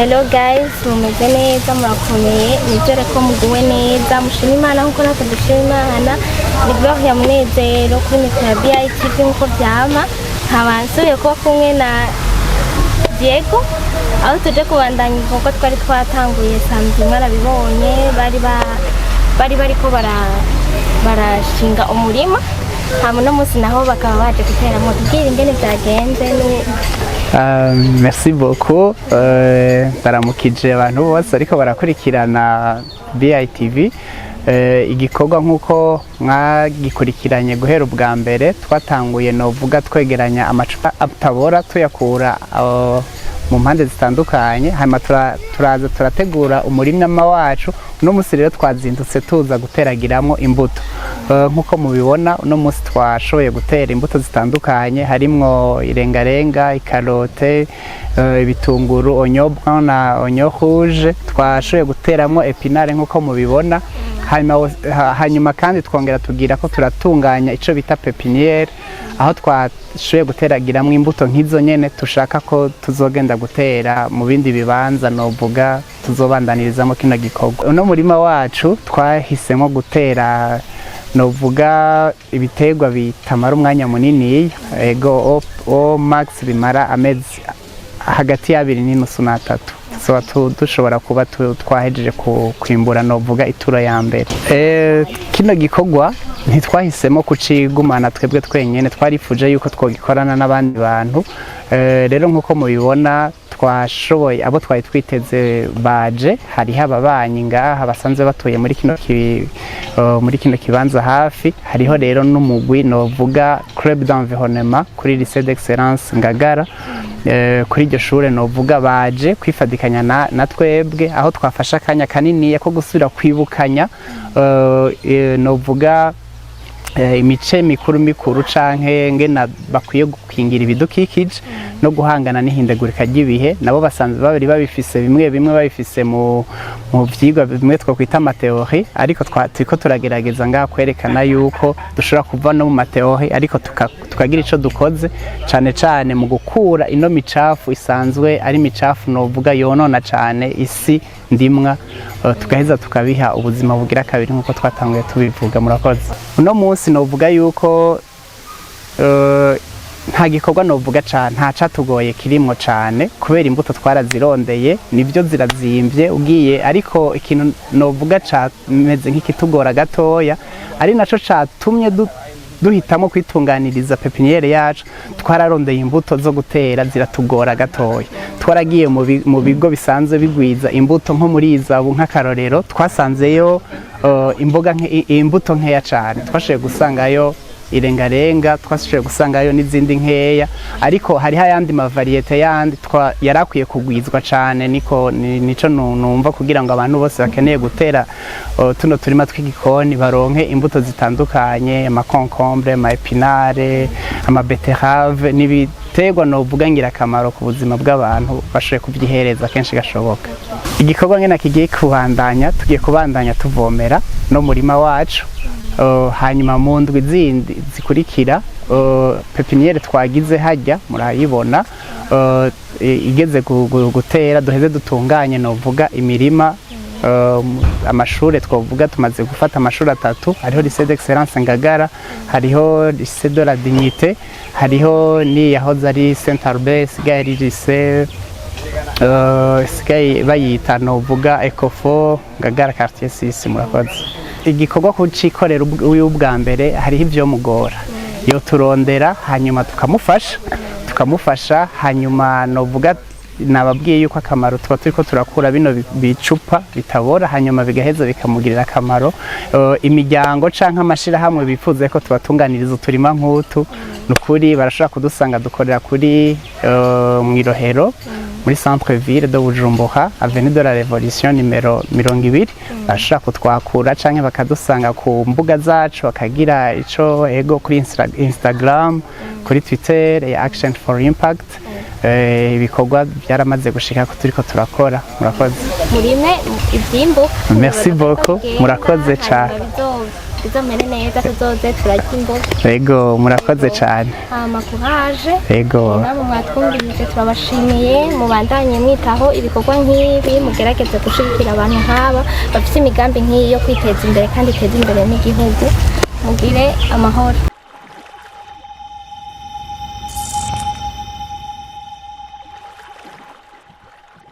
Hello guys, mumeze neza? Murakomeye? Nizere ko muguwe neza, mushima Imana nkuko natwe dushima Imana. Ni Gloria Munezero kuri mikoro ya BITV nkuko vyama. Nkaba nsubiye kuba kumwe na Diego, aho tuje kubandanya ibikorwa twari twatanguye samedi. Mwarabibonye, bari bariko barashinga umurima, hama uno munsi naho bakaba baje guteramo. Tubwire ingene vyagenze. Merci beaucoup. Ndaramukije abantu bose ariko barakurikirana BITV. Igikorwa nk'uko mwagikurikiranye guhera ubwa mbere twatanguye, novuga twegeranya amacupa atabora, tuyakura mu mpande zitandukanye, hanyuma turaza turategura umurima wacu. Uno munsi rero twazindutse tuza guteragiramwo imbuto. Nk'uko mubibona, uno munsi twashoboye gutera imbuto zitandukanye, harimwo irengarenga, ikarote, ibitunguru, oignon brun na oignon rouge. Twashoboye guteramwo épinards nk'uko mubibona. Hanyuma kandi twongera tugira ko turatunganya ico bita pépinière, aho twashoboye guteragiramwo imbuto nk'izo nyene tushaka ko tuzogenda gutera mu bindi bibanza, novuga tuzobandanirizamo kino gikorwa. Uno murima wacu twahisemo gutera, novuga, ibiterwa bitamara umwanya munini, ego, au max bimara amezi hagati y'2.5 n'atatu, tuzoba dushobora kuba twahejeje kwimbura, novuga, ituro ya mbere. Kino gikorwa ntitwahisemo kucigumana twebwe twenyene, twarifuje yuko twogikorana n'abandi bantu. Rero nk'uko mubibona, twashoboye, abo twari twiteze baje. Hariho ababanyi ngaha basanzwe batuye muri kino kibanza hafi. Hariho rero n'umugwi, novuga, club d'environnement kuri lycée d'excellence Ngagara. Kuri iryo shure, novuga, baje kwifadikanya na twebwe, aho twafashe akanya kaniniya ko gusubira kwibukanya, novuga, imice mikuru mikuru canke ngena bakwiye gukingira ibidukikije no guhangana n'ihindagurika ry'ibihe. Nabo basanzwe babiri babifise, bimwe bimwe babifise mu vyigwa bimwe twokwita ama théories, ariko turiko turagerageza ngaha kwerekana yuko dushobora kuva no mu ma théories, ariko tukagira ico dukoze, cane cane mu gukura ino micafu isanzwe ari micafu, novuga, yonona cane isi ndimwa, tugaheza tukabiha ubuzima bugira kabiri nk'uko twatanguye tubivuga. Murakoze. Uno munsi novuga yuko nta gikorwa, novuga cane, nta catugoye kirimwo cane, kubera imbuto twarazirondeye, nivyo zirazimvye ugiye, ariko ikintu novuga cameze nk'ikitugora gatoya, ari naco catumye duhitamo kwitunganiriza pépinière yacu, twararondeye imbuto zo gutera ziratugora gatoya. Twaragiye mu bigo bisanzwe bigwiza imbuto nko muri Izabu, nk'akarorero, twasanzeyo imboga imbuto nkeya cane. Twashoboye gusangayo irengarenga, twashoboye gusangayo n'izindi nkeya, ariko hariho ayandi ma variétés yandi yarakwiye kugwizwa cane. Niko nico numva, kugira ngo abantu bose bakeneye gutera tuno turima tw'igikoni baronke imbuto zitandukanye: ama concombres, ama épinards, ama betteraves, n'ibiterwa novuga ngirakamaro ku buzima bw'abantu, bashoboye kubyihereza kenshi gashoboka. Igikorwa ngena kigiye kubandanya, tugiye kubandanya tuvomera no murima wacu. Hanyuma mu ndwi zindi zikurikira, pépinière twagize hajya murayibona, igeze gutera, duheze dutunganye, novuga, imirima. Amashure twovuga tumaze gufata amashuri atatu: hariho lycée d'excellence Ngagara, hariho lycée de la Dignité, hariho n'iyahoze ari Saint Albert, isigaye ari lycée, isigaye bayita, novuga, Ecofo Ngagara quartier 6. Murakoze. Igikorwa kucikorera uyu bwa mbere, hariho ivyo mugora, yo turondera hanyuma tukamufasha. Hanyuma novuga nababwiye yuko akamaro tuba turiko turakura bino bicupa bitabora, hanyuma bigaheza bikamugirira akamaro. Imiryango canke amashirahamwe bifuza ko tubatunganiriza uturima nk'utu, nukuri barashobora kudusanga. Dukorera kuri mw'irohero, muri centre ville de Bujumbura, avenue de la Révolution numéro 20. Barashobora kutwakura canke bakadusanga ku mbuga zacu, bakagira ico, ego, kuri Instagram, kuri Twitter ya Action for Impact. Ibikorwa byaramaze gushika ko turiko turakora. Murakoze. Murime ivyimbuka. Merci beaucoup. Murakoze cane. Bizomere neza, tuzoze turarya imboga. Ego, murakoze cane. Hama courage. Ego. Namwe mwatwumvirije turabashimiye. Mubandanye mwitaho ibikorwa nk'ibi, mugerageze gushigikira abantu nk'aba bafite imigambi nk'iyi yo kwiteza imbere kandi iteza imbere n'igihugu. Mugire amahoro.